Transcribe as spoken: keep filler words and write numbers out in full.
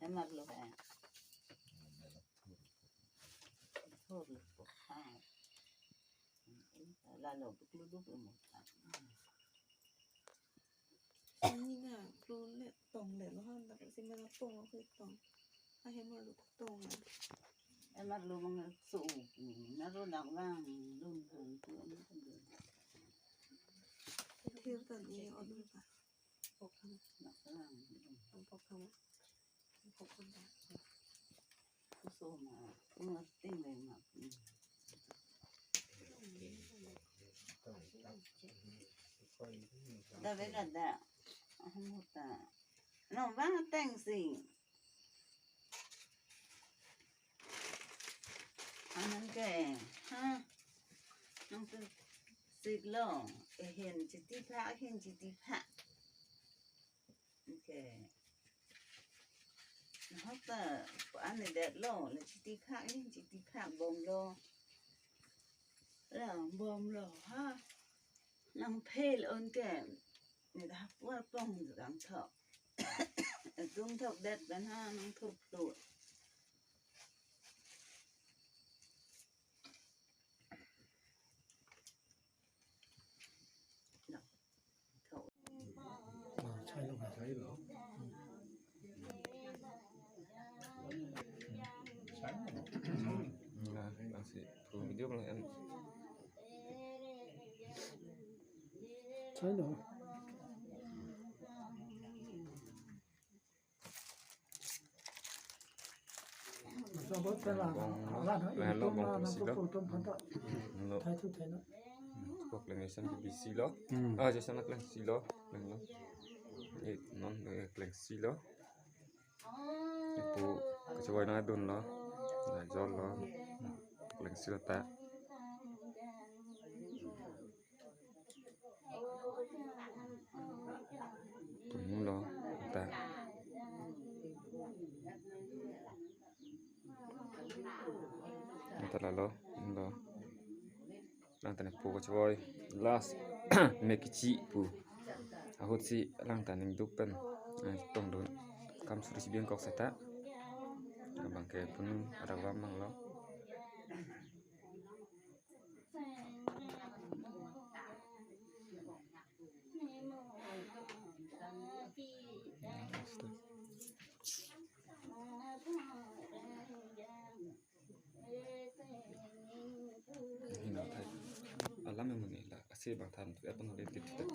Emarlo ka. Thurlo po ha. Lalo buklu duk emo. Sini na, klo le tong le lo han, dak si mana tong, aku tong. Ahem lo tong. Emarlo mang so. Naro lang lang dun dun tu. Thir tan e odun ta. Pok kama. Lang lang dun. Pok kama. Pok kama. Kusoma, kumas ting le ma. Da vela da. Ahmuta. No, bang tengsi. Anang ke, ha? Nang tu siklo, eh, hin chiti pha, hin chiti pha. Okay. Nahok ta, ane det lo, le chiti pha, hin chiti pha bomlo. La bomlo, ha? Nang phel on ke, ne da hapua pong dang thok. Tung thok det ben ha, nang thok tu. Video malah em. Chalo. Bong lo, lahenlo bong pung si lo. Lo. Kok leng esen ke bisi lo. Hmm. Ah, jesa nak leng si lo, leng lo. Eh, non, eh, leng si lo. Ipu kachevoi nangdun lo. Lajol lo. Leng si lo ta. Tum lo ta. Anta lalo lo. Lang ta ne po kachevoi. Last. Mekichi pu. Ahut si lang ta ning duk pen. Eh, tongdun. Kam suri si biang kok seta. Abang ke pun ada wam mang lo. Hina thai. Alam yang muni la. Asi bang than tu apa nolin titik.